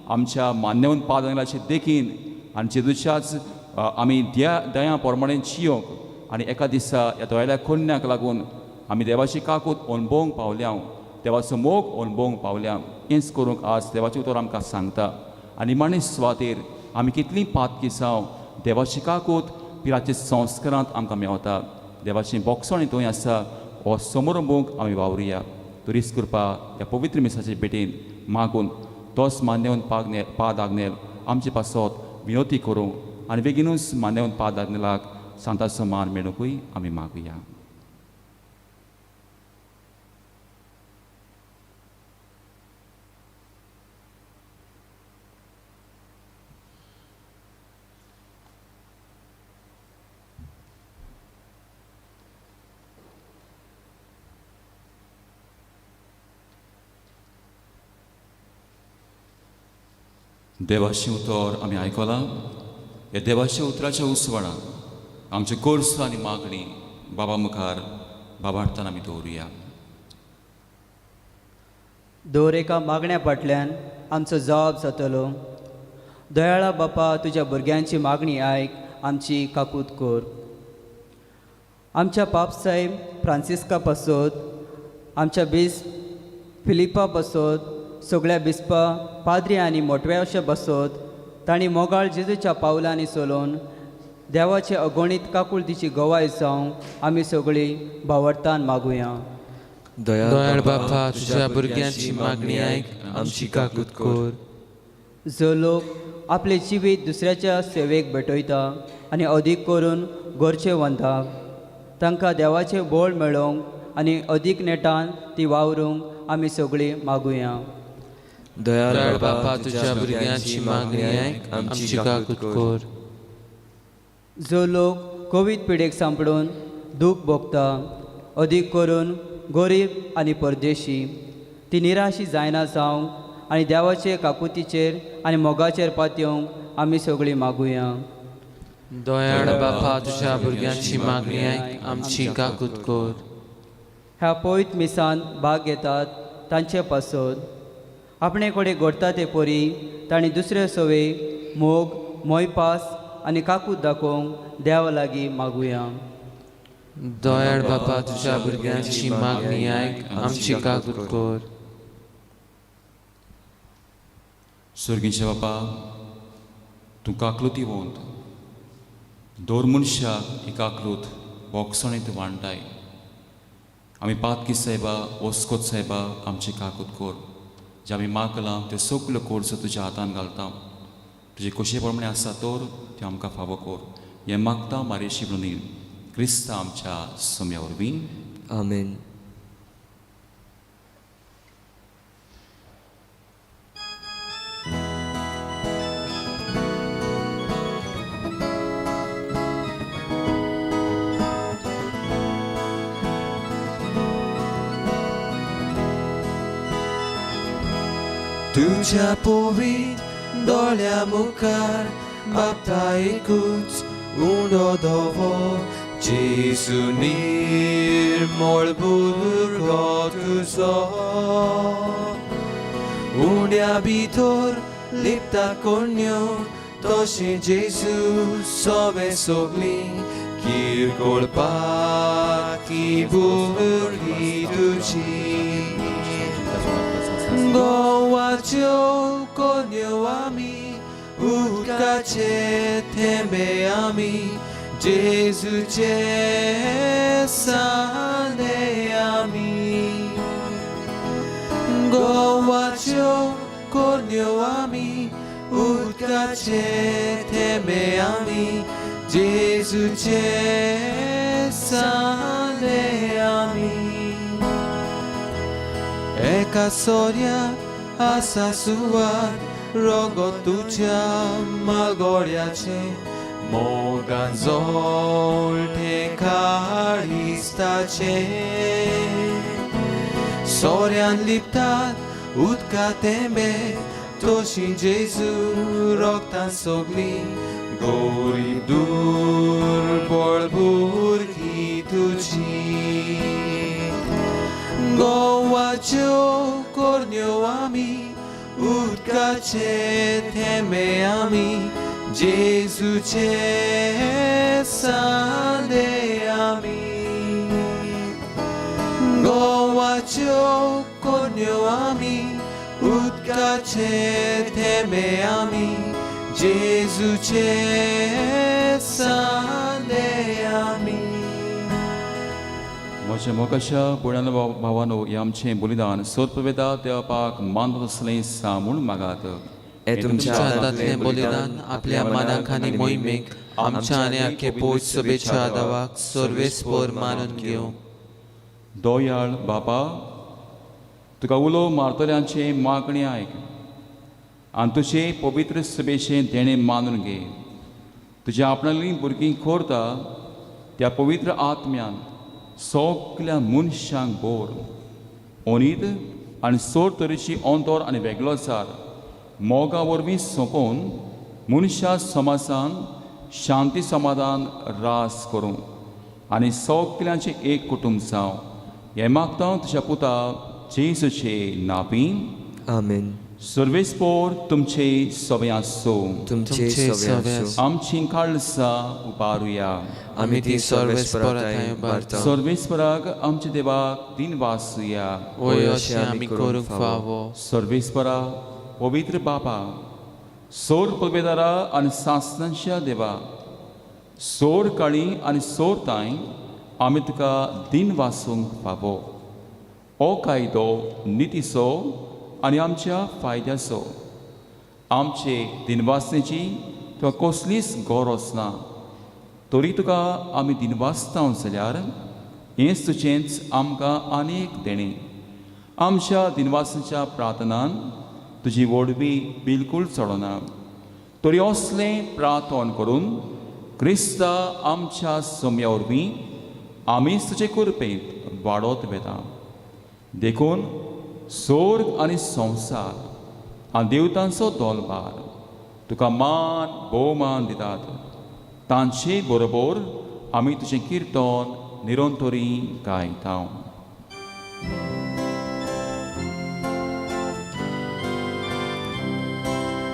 आमच्या मान्यवंत पाद आग्नेलाचे देखीन आनी जेजूच्याच आमी दया प्रमाणे जियोंक आनी एका दिसा ह्या दोळ्या कोन्याक लागून आमी देवाची काकूत अणभवंक पावल्या, देवाचो मोग अणभवंक पावल्या. हेंच करूंक आज देवाचें उतर आमकां सांगता. आनी निमाणे सुवातेर आमी कितलीं पातकी जावं देवाची काकूत पिराच्या संस्कारांत आमकां मेवता. देवाची बोगसणी थंय आसा हो समरंभूंक आमी वावरुया. तुरीस कृपा ह्या पवित्र मिसाचे भेटेन मागून तोच मान्यवन पाद आग्नेल आमचे पासत विनोती करूं आनी बेगीनूच मान्यवन पाद आग्नेलाक सांताचो मान मेळुंकूय आमी मागुया. देवाचें उतर आमी आयकलां. ह्या देवाच्या उतराच्या उसवणान आमचे गरजो आनी मागणी बाबा मुखार बाबार्थान आमी दवरुया. दर एका मागण्या फाटल्यान आमचो जवाब जातलो. दयाळा बापा, तुज्या भुरग्यांची मागणी आयक, आमची काकूत कर. आमच्या पापसाहेब फ्रांसिस्का पासत, आमच्या बीस फिलिपा पासत, सगळ्या बिस्पा पाद्री आनी मोटव्याशे बसत तांणी मोगाळ जेजूच्या पावलांनी चलोवन देवाचे अगणीत काकुळतीची गवाय जावंक आमी सगळीं भावार्थान मागुया. दयाळ बापा, तुझ्या भुरग्यांची मागणी आयक, आमची काकूत कर. जो लोक आपले जिवीत दुसऱ्याच्या सेवेक भेटयता आनी अदीक करून गरजेवंताक तांकां देवाचें बळ मेळोवंक आनी अदीक नेटान ती वावरूंक आमी सगळीं मागुया. दयाळ बापा, तुझ्या भुरग्यांची मागणी आयक, आमची काकूत कर. जो लोक कोवीड पिडेक सांपडून दूख भोगता, अदीक करून गरीब आनी परदेशी, ती निराशी जायना जावंक आनी देवाचे काकुतीचेर आनी मोगाचेर पातयेवंक आमी सगळीं मागुया. दयाळ बापा, तुझ्या भुरग्यांची मागणी आयक, आमची काकूत कर. ह्या पवित्र मिसान भाग घेतात तांचे पासत आपणे कडेन घडटा ते परी तांणी दुसरे सवे मोग, मोयपास आनी काकूत दाखोवंक देवा लागीं मागुया. दयाळ बापा, तुझ्या भुरग्यांची मागणी आयक, आमची काकूत कर. सर्गीच्या बापा, तूं काकलुती वंत दर मनशाक एक आकलूत बोगसणीत वांटाय. आमी पातकी सायबा, ओस्कोत सायबा, आमची काकूत कर. जे आमी मागलां त्यो सगल्यो कोर्सो तुज्या हातान घालता. तुजे कशे प्रमाणे आसा तर त्यो आमकां फावो कर. हें मागता मारेशी म्हणून क्रिस्ता आमच्या सोम्या वरवीं. आमेन. तुझ्या पवित्र दोळ्या मुखार बापा एकूच उंडो धवो, जेजू निर्मळ भुरगो तुजो. उंड्या भितर लिपता कोण्यो तशें जेजू सोवे सगळीं किरकोळ पाकी भुरगीं तुजी. गोवाच्यो कोन्यो आमी, उदकाचे थेंबे आमी, जेजूचे सांदे आमी. गोवाच्यो कोन्यो आमी, उदकाचे थेंबे आमी, जेजूचे सांदे आमी. एका सोऱ्याक आसा सुवात, रगत तुज्या मागोड्याचें, मोगान जोळटें काळिस्ताचें. सोऱ्यान लिपतात उदका थेंबे, तशी जेजू रगतान सगळीं गरीब दुर्बळ भुरगीं तुजी. गोवाच्यो कोरन्यो आमी, उदकाचे थेंबे आमी, जेजूचे सांदे आमी. गोवाच्यो कोरन्यो आमी, उदकाचे उदकाचे थेंबे आमी जेजूचे सांदे आमी. म्हज्या मोगाच्या पुण्यान भावानो, हें आमचें बलिदान सोद पवेता देवपाक मानत असलें सा म्हूण मागात. हे तुमच्या तुमच्या हातांतलें बलिदान आपल्या मनाक आनी मोहिमेक आमच्या आनी आख्खे पोट सभेच्या दावाक सर्वेस्पोर मानून घेवं. दोयाळ बापा, तुका उलो मारतल्यांचें मागणें आयक आनी तुजें पवित्र सभेचें देणें मानून घे. तुज्या आपणालीं भुरगीं कोरता त्या पवित्र आत्म्यान सगल्या मनशांक बोर ओनीत आनी सोड तरेची अंतर आनी वेगळोचार मोगा वरवीं सोंपोवन मनशा समाजान शांती समाधान रास करूं आनी सगल्यांचें एक कुटुंब जावं, हें मागता तुज्या पुता जेजूचे नापी. आमेन. सर्वेस्पोर तुमचे सगळे आसूं. तुमचे तुमचे सवे सवे आसूं. आमची काळजां उबारुया. आमी ती सर्वेस्पराताय उबारता. सर्वेस्पराक आमच्या देवाक दिन वासुया. वय अशें आमी करूंक फावो. सर्वेस्परा, पवित्र बापा, सोर पलवेदारा आनी सासणांच्या देवा, सोर काळी आनी सोर तांय आमी तुका दिन वासूंक फावो. हो कायदो नितीचो आनी आमच्या फायद्याचो. आमचे दिनवासनेची तुका कसलीच गरज ना, तरी तुका आमी दिनवासता जाल्यार हेंच तुजेंच आमकां आनीक देणें. आमच्या दिनवासाच्या प्रार्थनान तुजी व्हडवी बिलकूल चडना, तरी असलें प्रार्थन करून क्रिस्ता आमच्या सम्या वरवीं आमीच तुजे कृपेंत वाडत वेता. देखून सोर्ग आनी संवसार आनी देवतांचो दोलबार तुका मान भोवमान दितात. तांचे बरोबर आमी तुजें किर्तन निरंतरी गायता.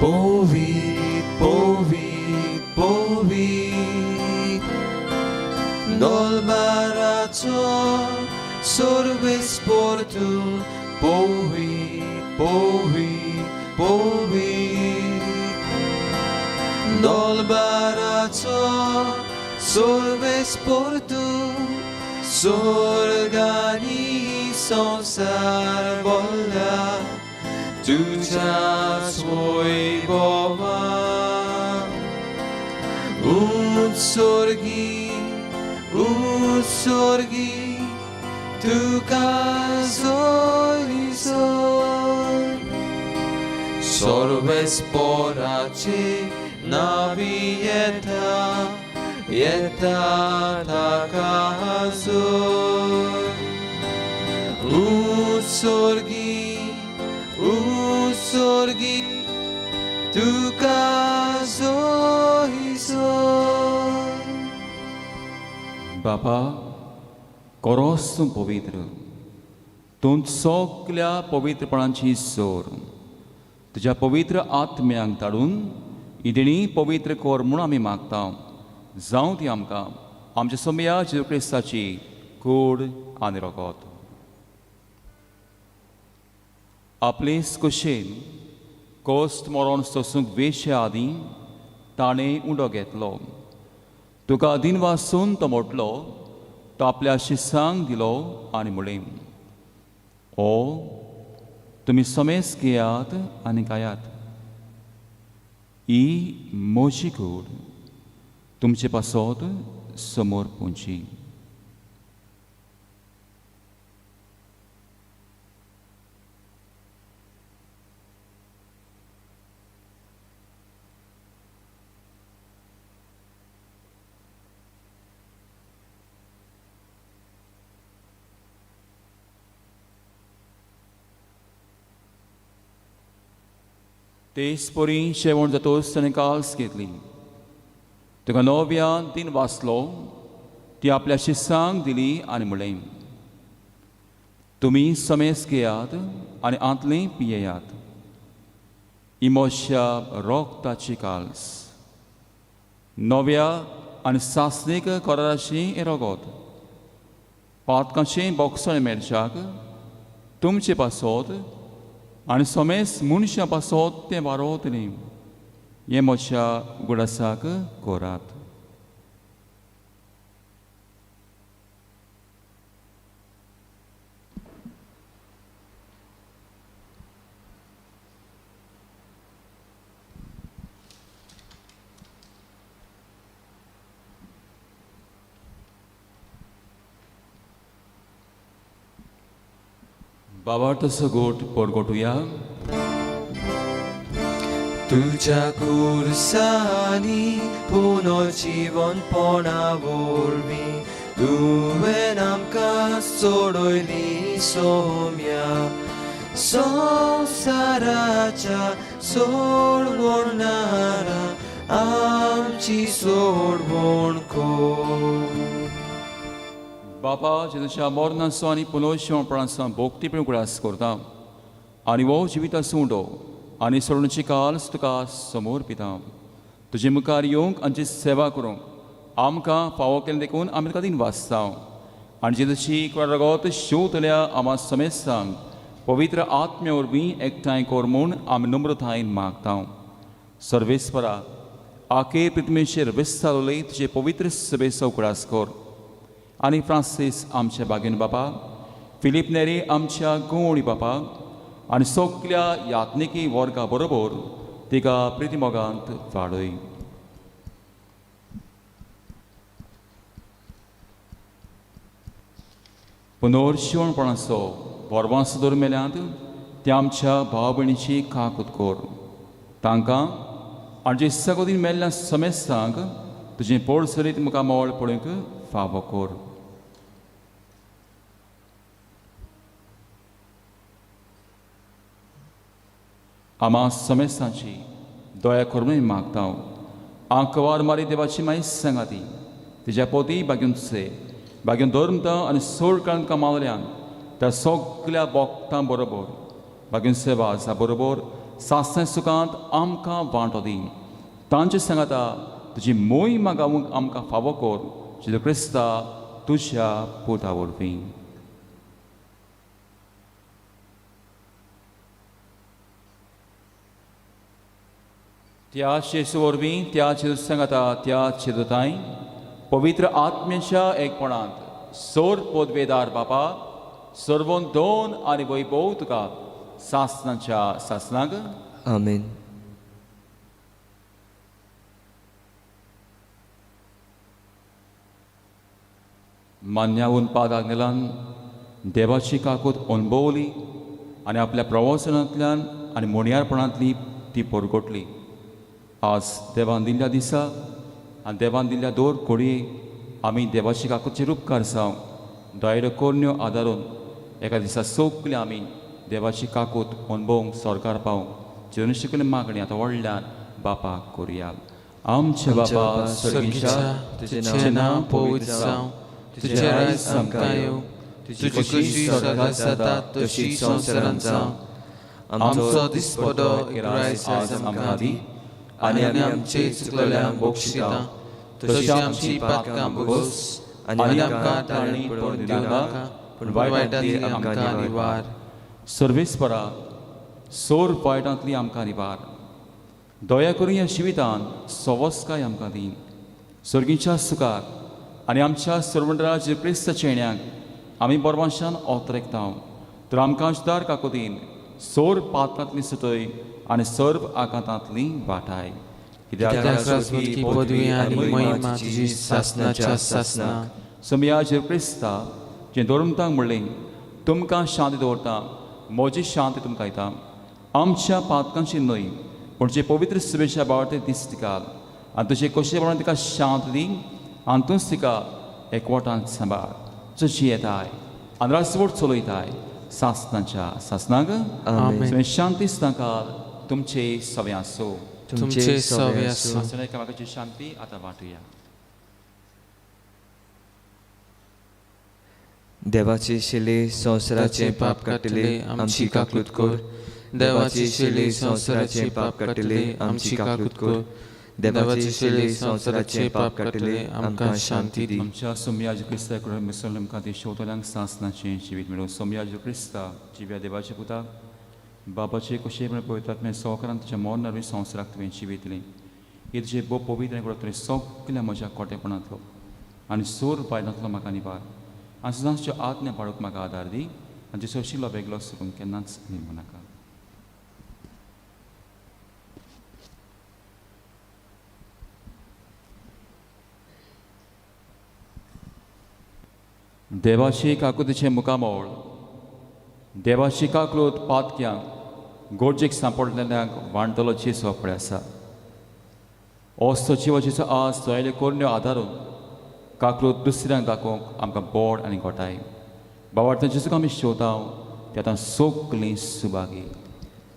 पवित्र पवित्र पवित्र दोलबाराचो सर्वेस्पोर तूं, पवित्र पवित्र पवित्र दोलबाराचो सर्वेस्पोर तूं, स्वर्गानी संवसार बोल्ला तुझ्या वैभवान. उत्सर्गी उत्सर्गी तुका जोय जोय, सर्वेस्पोराचे नावी येता येता ताका जोय. उत्सर्गी उत्सर्गी तुका जोय जोय. बापा, कोरोस तूं पवित्र, तूं सगल्या पवित्रपणाची सोर. तुज्या पवित्र आत्म्यांक धाडून ही देणी पवित्र कर म्हूण आमी मागता. जावं ती आमकां आमच्या सोमया जेजू क्रिस्ताची कूड आनी रोगत. आपलेच कुशेन कोस्ट मरोण सोसूंक वेशे आदीं ताणें उंडो घेतलो. तुका दिनवासून तो मोडलो, तो आपल्या शिसांक दिलो आनी म्हणलें, ओ तुमी समेस घेयात आनी गायात. ही म्हजी कूड तुमचे पासत समोर पुंची. तेच परी जेवण जातोच ताणें काल्स घेतली. तुका नव्यान तीन वाचलो, ती आपल्या शिसांक दिली आनी म्हणलें, तुमी समेस घेयात आनी आंतलें पियेयात. ही म्हज्या रोगताची काल्स, नव्या आनी सासणीक कराराची हें रोगत. पातकांचें बोगसण मेळच्याक तुमचे पासत आनी समेस मनशां पासत तें वारोवतलें. हें म्हज्या उगडासाक करात. बाबार्थ गोट परगटुया. तुज्या खुर्सांनी पुनर्जिवनपणा वरवीं तुवें आमकां सोडयली सोम्या संवसाराच्या सोडवणारा आमची सोडवण कर. बापा जेजूच्या मरणाचो आनी पुनर्जिवनपणाचो भोक्ती पण उगडास करता आनी हो जिविताचो उंडो आनी सोडणची काल्स तुका समोर पिता. तुजे मुखार येवंक आनी सेवा करूंक आमकां फावो केलें देखून आमी तुका दिन वाचता. आनी जेजूची रगत शिंवतल्या आमा समेस्तांक पवित्र आत्म्या वरवीं एकठांय कर म्हूण आमी नम्रतायेन मागता. सर्वेस्परा आखे पृथ्वीचेर विस्तारले तुजे पवित्र सभेचो उगडास कर आनी फ्रांसीस आमच्या बागेन बापा, फिलीप नेरी आमच्या गोवणी बापा आनी सगल्या यात्निकी वर्गा बरोबर तिका प्रितीमोगांत वाडय. पुनर्शिवणपणाचो बोरवांसो दर मेल्यांत त्या आमच्या भाव भयणीची काकूत कर. तांकां आनी जे सगळीं मेल्ल्या समेस्तांक तुजें पोड सरीत मुखामळ पळोवंक फावो कर. आमा समेस्तांची दया करून मागता. आंकवार मारी देवाची माई सांगाती तिज्या पोती बागेवन बागेवन धर्मता आनी सोड काळान कमावल्यान त्या सगल्या बोगतां बरोबर बागेवन सेवा आसा बरोबर सासणे सुखांत आमकां वांटो दी. तांचे सांगाता तुजी मोय मागावंक आमकां फावो कर जेजू क्रिस्ता तुज्या पुता वरवीं. त्या जेजू वरवीं, त्या जेजू सांगाता, त्या जेजूताय पवित्र आत्म्याच्या एकपणांत सोर पोदवेदार बापा सर्वोन दोन आनी वैभव तुका सासनाच्या सासनाक. आमेन. मान्यावून पाद आग्नेलान देवाची काकूत अणभवली आनी आपल्या प्रवासनांतल्यान आनी मोणयारपणांतली ती परगटली. आज देवान दिल्ल्या दिसा आनी देवान दिल्ल्या दोर घडये आमी देवाची काकुतचेर उपकार जावं दयाळू करण्यो आदारून एका दिसा सगळे आमी देवाची काकूत अणभवंक सरकार पावंक जेवण शिकले मागणी आतां व्हडल्यान बापाक करुया. आमच्या बापा सर्गीच्या, तुजें नांव पवित्र जावं, तुजें राज आमकां येवं, तुजी खुशी स्वर्गांत जाता तशी संवसारांत जावं. आमचो दिसपडो रायस आज आमकां दी आनी आमी आमचे चुकलेल्यांक बक्षिता तशी आमची पातकां भोगोस आनी आमकां ताळणी पडून दिवं नाका, पूण वायटांतली आमकां निवार. सर्वेस्परा सोर वायटांतली आमकां निवार. दया करून ह्या जिवितान सवस्काय आमकां दी. सर्गीच्या सुखाक आनी आमच्या सर्वंडराज क्रिस्ताच्या येण्याक आमी बरवांशान ओतरेकता. तर आमकां दार काकोदीन सोर पात्रांतली सुटय आनी सर्व आकांतांतली वाटाय. कित्याक पदवी आनी महिमा तुजी सासनाच्या सासनाक. समया जेर क्रिस्ता जें धर्मतांक म्हणलें तुमकां शांती दवरता, म्हजी शांती तुमकां दिता. आमच्या पातकांची न्हय पूण जे पवित्र सभेच्या बावटे दिसता तिका आनी तुजे कशे प्रमाणे तिका शांत दी आनी तूंच तिका एकवटान सांबाळ जशी येताय आनी रासवट चलयताय सासनाच्या सासनाक. आमेन. शांती तांकां तुमचे सवे आसूं. तुमचे सवे आसूं. एकामेकाची शांती आतां वांटुया. देवाची शिली संवसाराचें पाप काडटली आमची काकूत कर. देवाची शिली संवसाराचें पाप काडटली आमची काकूत कर. देवाची शिली संवसाराचें पाप काडटली आमकां शांती दी. आमच्या सोमयाज क्रिस्ता कडून मुसलमान खातीर शेवतल्यांक सासनाचें जिवीत मेळूं. सोमयाज क्रिस्ता जिव्या देवाच्या पुता बाबाचे कशें म्हळ्यार पवित्र आत्म्या संवकरान तुज्या मरणारूय संवसाराक तुवें जिवितलें. हे तुजें भोव पवित्र आनी तुवें सगल्या म्हज्या कोटेपणांतलो आनी सोर बायलांतलो म्हाका निवार आनी सदांच आज्ञा पाळूंक म्हाका आदार दी आनी जेसो आशिल्लो वेगळो सरूंक केन्नाच निर्मू नाका. देवाची काकुतीचें मुखामळ, देवाची काकूत पातक्यांक गोरजेक सांपडलेल्यांक वांटलो जेजू पळय आसा. असो जिवाचेचो आज सोयले कोरण्यो आदारून काकूत दुसऱ्यांक दाखोवंक आमकां बोड आनी गोठाय. बाबार्थ जेजूक आमी शेवता ते आतां सगलीं सुभागी.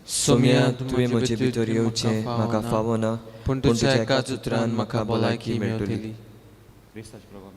सोम्या, तुवें म्हजे भितर येवचें म्हाका फावो ना, पूण तुज्या एकाच उतरान म्हाका भलायकी मेळटली. क्रिस्ताचे प्रभाव.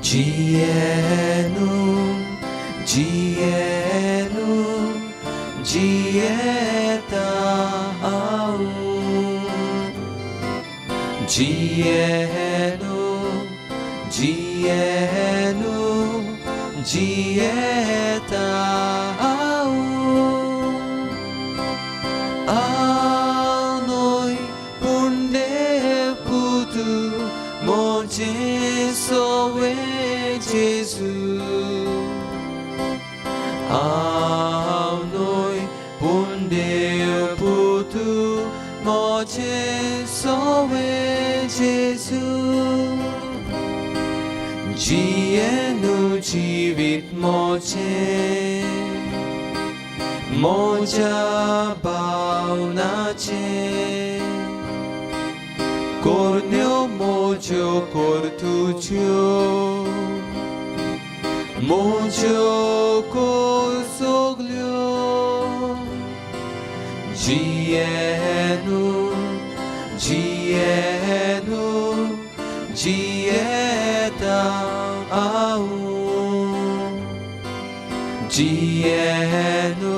जियेनु जियेनु जियेता हांव, जियेनु जियेनु जियेता हांव. हांव न्हय पूण देव पुतू म्हजें सवें जेजू. हांव न्हय पूण देव पुतू म्हजें सवें जेजू. जियेनु जिवीत म्हजें म्हज्या भावनाचें, कोरण्यो म्हज्यो कोर तुज्यो, म्हज्यो कोर सगल्यो. जियेनु जियेनु जियेता हांव, जियेनु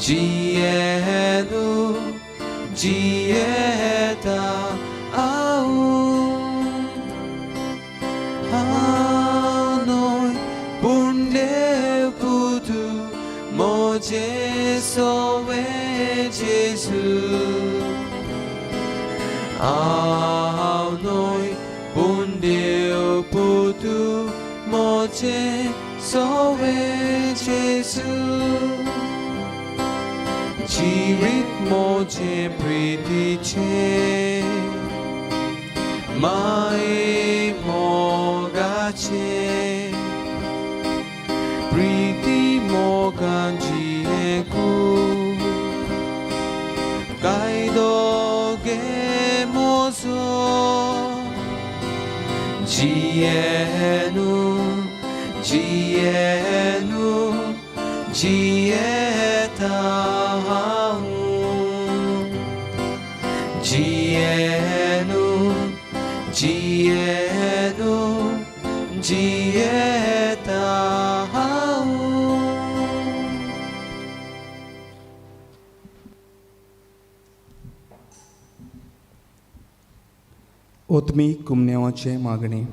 जियेनु जियेता हांव. हांव न्हय पूण देव पुतू म्हजें सवें जेजू. हांव न्हय पूण देव पुतू म्हजें सवें जेजू. जिवीत म्हजें प्रितीचें माये मोगाचें, प्रिती मोगान जियेकू कायदो गे म्हजो. जियेनु जियेनु जियेता हांव, जियेनु जियेनु जियेता हांव. ओतमी कुमनेवाचें मागणें.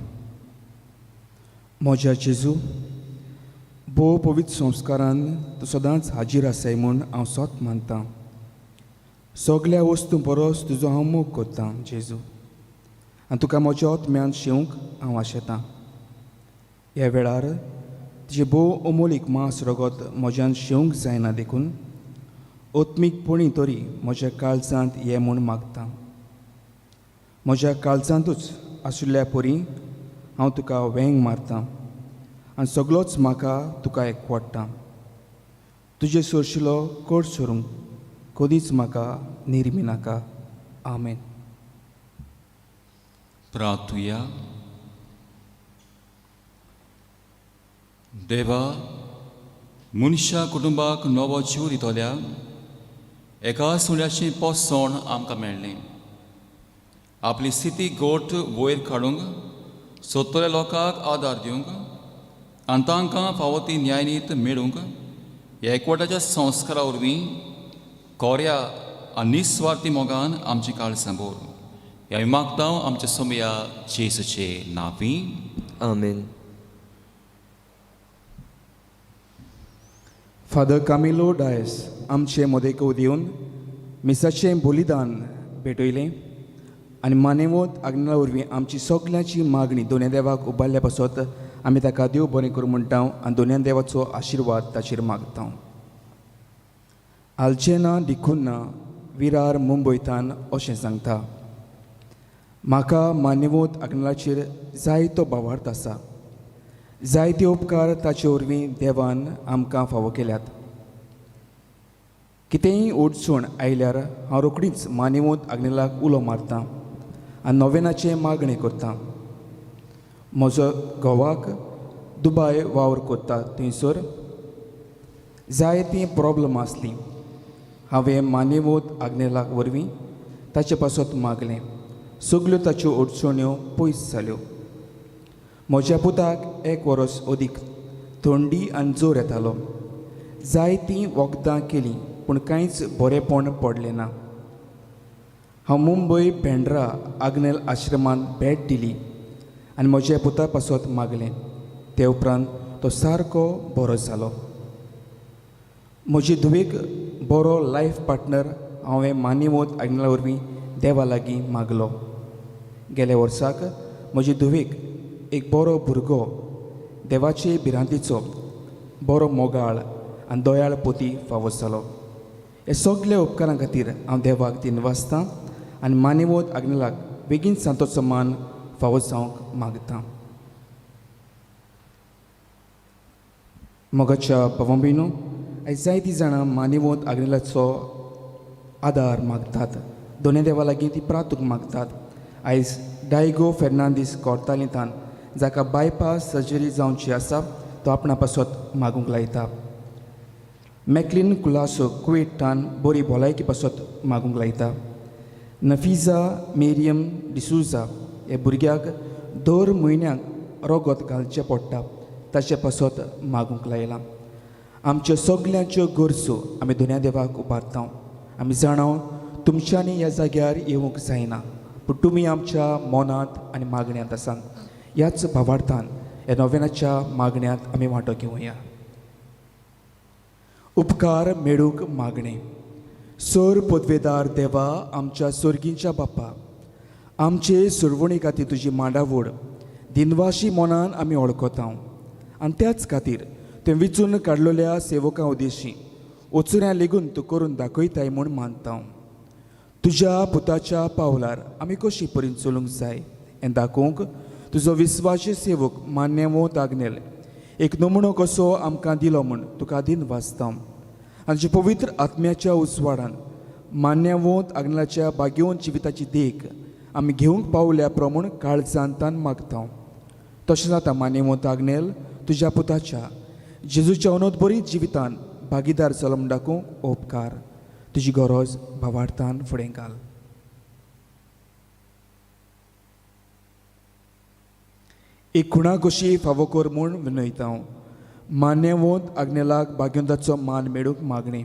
म्हज्या जेजू, भोव पवित्र संस्कारान तूं सदांच हाजीर आसाय म्हूण हांव सोत मानतां. सगल्या वस्तूं परस तुजो हांव मोग करतां जेजू, आनी तुका म्हज्या ओतम्यान शेवंक हांव आशेतां. ह्या वेळार तुजें भोव अमोलीक मांस रगत म्हज्यान शेवंक जायना, देखून ओत्मीकपणी तरी म्हज्या काळजांत ये म्हूण मागतां. म्हज्या काळजांतूच आशिल्ल्या परी हांव तुका वेंग मारतां आनी सगलोच म्हाका तुका एकवडटा. तुजे सरशिलो कोड सरूंक कदींच म्हाका निर्मी नाका. आमेन. प्रार्थुया. देवा, मनशा कुटुंबाक नवो जीव दितल्या एका सुण्याचें पोसवण आमकां मेळ्ळें. आपली स्थिती गोट वयर काडूंक सोदतल्या लोकांक आदार दिवंक आनी तांकां फावो ती न्यायनीत मेळूंक ह्या एकवटाच्या संस्कारा वरवीं कोऱ्या आनी निस्वार्थी मोगान आमची काळजां भर. ह्या आमी मागता आमच्या सोमया जेजूचे नांवी. आमेन. फादर कामिलो डायस आमचे मदेको दिवन मिसाचें बलिदान भेटयलें आनी मानेवत आग्नेला वरवीं आमची सगल्यांची मागणी दोनया देवाक उबारल्या पासत आमी ताका देव बरें करूं म्हणटा आनी दोनया देवाचो आशिर्वाद ताचेर मागता. आलचेना डिकुन्ना विरार मुंबयतान अशें सांगता, म्हाका मान्यवत आग्नेलाचेर जायतो भावार्थ आसा. जायते उपकार ताचे वरवीं देवान आमकां फावो केल्यात. कितेंय अडचण आयल्यार हांव रोखडीच मानेवत आग्नेलाक उलो मारतां आनी नोवेनाचें मागणें करतां. म्हजो घोवाक दुबाय वावर करता थंयसर जायतीं प्रोब्लमां आसलीं. हांवें मानेवत आग्नेलाक वरवीं ताचे पासत मागलें. सगल्यो ताच्यो अडचण्यो पयस जाल्यो. म्हज्या पुताक एक वरस अदीक थंडी आनी जोर येतालो. जायतीं वखदां केलीं पूण कांयच बरेंपण पडलें ना. हांव मुंबय भेंड्रा आग्नेल आश्रमांत भेट दिली आनी म्हज्या पुता पासत मागलें. ते उपरांत तो सारको बरो जालो. म्हजे धुवेक बरो लायफ पार्टनर हांवें मान्यवत आग्नेला वरवीं देवा लागीं मागलो. गेल्या वर्साक म्हजे धुवेक एक बरो भुरगो देवाचे भिरांतीचो बरो मोगाळ आनी दयाळ पोती फावो जालो. हे सगल्या उपकारां खातीर हांव देवाक दिनवासतां आनी मानेवत आग्नेलाक बेगीन सांतोचो मान फावो जावंक मागतां. मोगाच्या भावां भयणो, आयज जायतीं जाणां मानेवत आग्नेलाचो आदार मागतात. दोनूय देवा लागीं ती प्रातूक मागतात. आयज डायगो फेर्नांदीस कोर्तालिंतान जाका बायपास सर्जरी जावची आसा तो आपणा पासत मागूंक लायता. मॅकलीन कुलासो कुवेटान बरी भलायकी पासत मागूंक लायता. नफिजा मेरियम डिसूजा ह्या भुरग्याक दर म्हयन्याक रगत घालचें पडटा ताचे पासत मागूंक लायलां. आमच्यो सगल्यांच्यो गरजो आमी दोनया देवाक उबारता. आमी जाणा तुमच्यांनी ह्या जाग्यार येवंक जायना पूण तुमी आमच्या मनांत आनी मागण्यांत आसात. ह्याच भावार्थान ह्या नोवेनाच्या मागण्यांत आमी वांटो घेवया. उपकार मेळूंक मागणें. सर पदवेदार देवा, आमच्या सोर्गींच्या बापा, आमचे सुरवणी खातीर तुजी मांडावड दिनवाशी मनान आमी वळखता आनी त्याच खातीर तुवें विचून काडलेल्या सेवकां उदेशी वचुऱ्यां लेगून तूं करून दाखयताय म्हूण मानता. तुज्या पुताच्या पावलार आमी कशी परीन चलूंक जाय हें दाखोवंक तुजो विस्वासी सेवक मान्यवंत आग्नेल एक नमुनो कसो आमकां दिलो म्हूण तुका दिनवासता. आनी तुज्या पवित्र आत्म्याच्या उजवाडान मान्यवंत आग्नेलाच्या भाग्यवंत जिविताची देख आमी घेवंक पावल्या प्रमाण काळजांतान मागता. तशेंच आतां मान्यवंत आग्नेल तुज्या पुताच्या जेजूच्या अनोदबरी जिवितान भागीदार जालो म्हूण दाखोवंक उपकार. तुजी गरज भावार्थान फुडें घाल. एक खुणा कशी फावो कर म्हूण विनयता. मान्यवंत आग्नेलाक भाग्यवंताचो मान मेळूंक मागणी.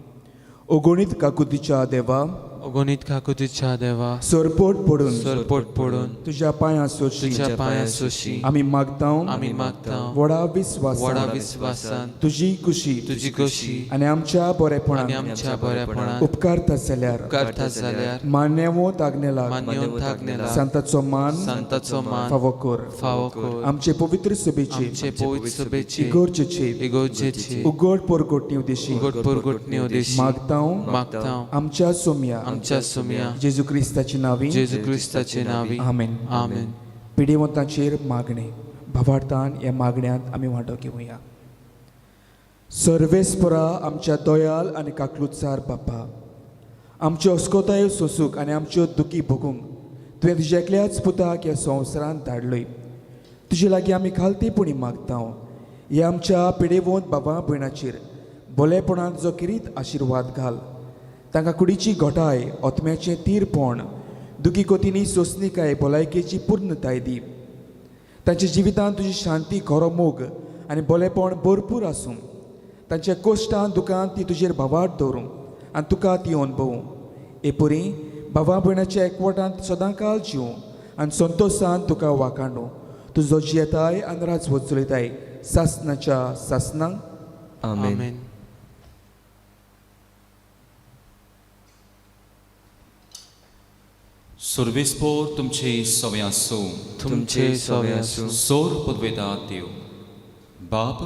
अगणीत काकुतीच्या देवा, अगणीत काकुतीच्या देवा, सरपोट पडून सरपोट पडून तुज्या पांयां सोशी तुज्या पांयां सोशी आमी मागता. आमी मागता व्हडा विस्वासान व्हडा विस्वासान तुजी खुशी तुजी खोशी आनी आमच्या आनी बरेपणान आमच्या बरेपणान उपकारता जाल्यार उपकारता जाल्यार मान्यवंत आग्नेलाक मान्यवंत आग्नेलाक सांताचो मान सांताचो मान फावो कर. फावो कर. आमचे पवित्र सभेचे आमचे पवित्र सभेचे इगोर्जेचे इगोर्जेचे उगड परगटणी उदेशी उगड परगटणी उदेशी मागता. मागता. आमच्या सोमया आमच्या सोमया जेजू क्रिस्ताचे नांवी. जेजू क्रिस्ताचे नांवी. आमेन. आमेन. पिडेवंताचेर मागणें. भावार्थान ह्या मागण्यांत आमी वांटो घेवया. सर्वेस्परा आमच्या दयाल आनी काकलुतसार बापा, आमच्यो अस्कोतायो सोसूंक आनी आमच्यो दुखी भोगूंक तुवें तुज्या एकल्याच पुताक ह्या संवसारांत धाडलय. तुजे लागीं आमी खालतेपणी मागता ह्या आमच्या पिडेवंत बाबा भयणाचेर भोलेपणान जो किरीत आशिर्वाद घाल. तांकां कुडीची घटाय, आत्म्याचें तीरपण, दुखी कोतींनी सोंसणीकाय, भलायकेची पूर्णताय दी. तांच्या जिवितांत तुजी शांती, खरो मोग आनी बरेपण भरपूर आसूं. तांच्या कोश्टान दुकान ती तुजेर भावार्थ दवरूं आनी तुका ती अणभवूं. हे परी भावा भयणाच्या एकवटांत सदांकाल जिवूं आनी संतोशान तुका वाखाणूं. तुजो जियेताय आनी राजवट चलयताय सासनाच्या सासनांक. आमेन. आमेन. सुर्वेस्पोर तुमचे सवे आसूं. तुमचे सवे आसूं. सोर पदवेता देव बाप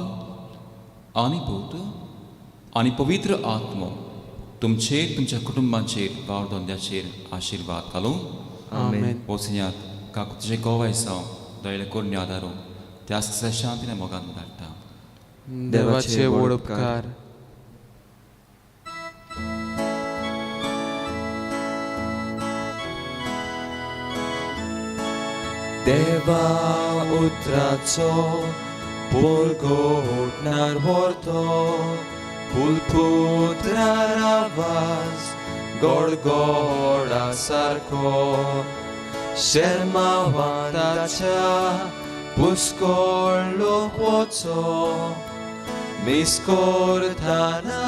आनी पूत आनी पवित्र आत्मो तुमचेर, तुमच्या कुटुंबांचेर, वावर धंद्याचेर आशिर्वाद घालूं. आमेन. वचयात काकू तुजें गोवाय जावं दयले करून आदारो त्या शांतीने मोगान धाडटा. देवाचे व्हड उपकार. देवा उतराचो पोरगोटणार व्हरतो, पुलपुत्रार आवाज गोडगोडा सारको, शेर्मावांताच्या पुस्कोळ लोक वचो, मिस करताना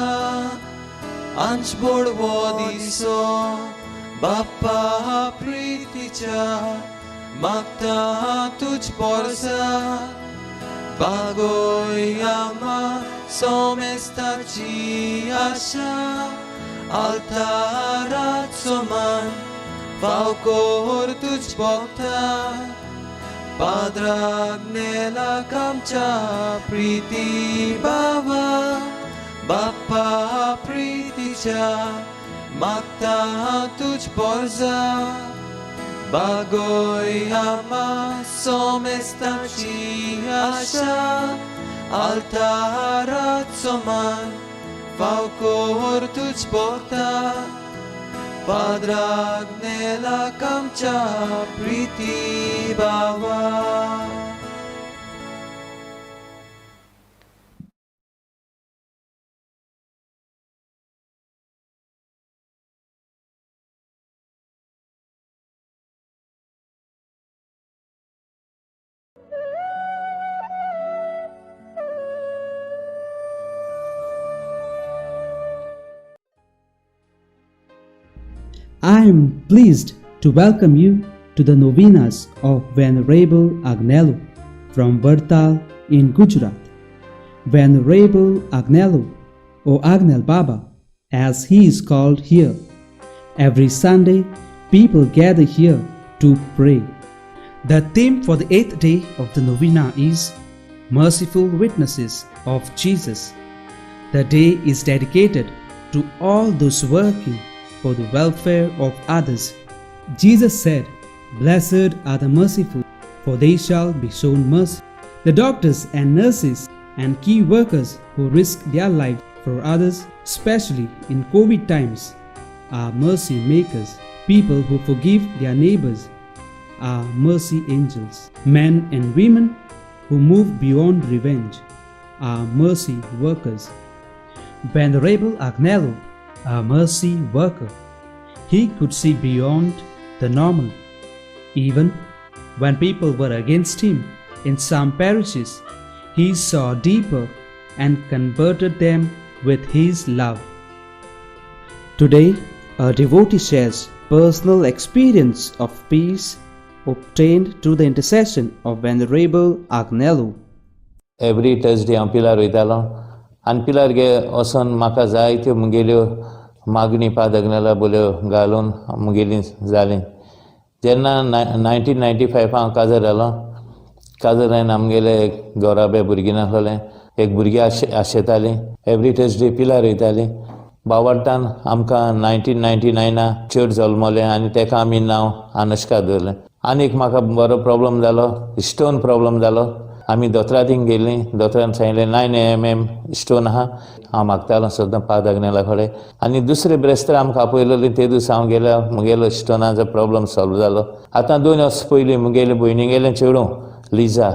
आंच बोडवो दिसो, बाप्पा प्रितीच्या मागता तुज पोरसा, बागोय आमा सोमेस्ताची आशा, आल्ताराचो मान फाव कोर तुज भोगता, पाद्राक नेलाक आमच्या प्रिती बाबा, बाप्पा प्रितीच्या मागता तुज पोरसा, बागोय आमा सोमेस्ताची आशा, आल्ताराचो मान फाव कोर तुज भोगता, पाद्राक नेलाक आमच्या प्रिती बाबा. I am pleased to welcome you to the novenas of Venerable Agnelo from Vadtal in Gujarat. Venerable Agnelo, or Agnel Baba, as he is called here. Every Sunday, people gather here to pray. The theme for the 8th day of the novena is Merciful Witnesses of Jesus. The day is dedicated to all those working for the welfare of others. Jesus said, "Blessed are the merciful, for they shall be shown mercy." The doctors and nurses and key workers who risk their lives for others, especially in COVID times, are mercy makers. People who forgive their neighbors are mercy angels. Men and women who move beyond revenge are mercy workers. Venerable Agnelo, a mercy worker, he could see beyond the normal. Even when people were against him in some parishes, he saw deeper and converted them with his love. Today, a devotee shares personal experience of peace obtained through the intercession of Venerable Agnelo. Every Thursday हांव पिलार वयतालो आनी पिलार गे वचोन म्हाका जायत्यो मुगेल्यो मागणी पादगनेला बोल्यो घालून मुगेली जाली. जेन्ना 1995 हांव काजार जालो, काजार जावन आमगेले एक गोराबे भुरगीं नासलें, एक भुरगीं आशेतालीं, एवरी थर्सडे पिलार वयतालीं. बावडटान आमकां 1999 चेड जल्मलें आनी तेका आमी नांव अनुष्का दवरलें. आनी एक म्हाका बरो प्रॉब्लम जालो, स्टोन प्रॉब्लम जालो. आमी दोतोरा थिंग गेलीं, दोतोरान सांगलें 9 mm स्टोन आहा. हांव मागतालो सद्दां पाद आग्नेला कडेन आनी दुसरे ब्रेस्तार आमकां आपयलेली, ते दीस हांव गेल्या, मुगेलो स्टोनाचो प्रॉब्लम सॉल्व जालो. आतां 2 वर्सां पयलीं मुगेले भयणीगेलें चेडूं लिजा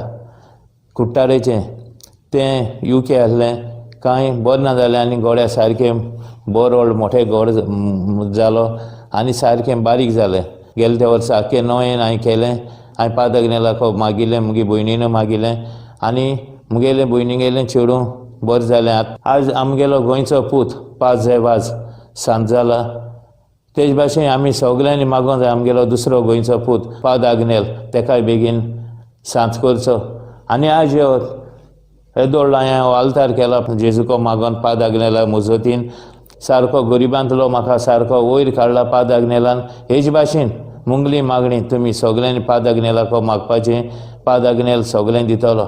कुट्टारेचें, तें युके आसलें, कांय बरें ना जालें आनी गोळ्या सारकें बरो व्हड मोठे घोड जालो आनी सारकें बारीक जालें. गेले त्या वर्सा आख्खें नवें हांवें केलें. हांवें पाद आग्नेलाक मागिल्लें, मुगे भयणीन मागिल्लें आनी मुगेलें भयणीगेलें चेडूं बरें जालें. आज आमगेलो गोंयचो पूत पाद वाज सांत जाला. तेज भाशेन आमी सगल्यांनी मागोंक जाय आमगेलो दुसरो गोंयचो पूत पाद आग्नेल तेकाय बेगीन सांत करचो. आनी आज ह्यो येदोळ हांवें हो आल्तार केला जेजूको मागोन पाद आग्नेला मुजतीन सारको गरिबांतलो म्हाका सारको वयर काडला पाद आग्नेलान. हेच भाशेन मुंगली मागणी तुमी सगल्यांनी पाद आग्नेलाको मागपाचें, पाद आग्नेल सगळें दितलो.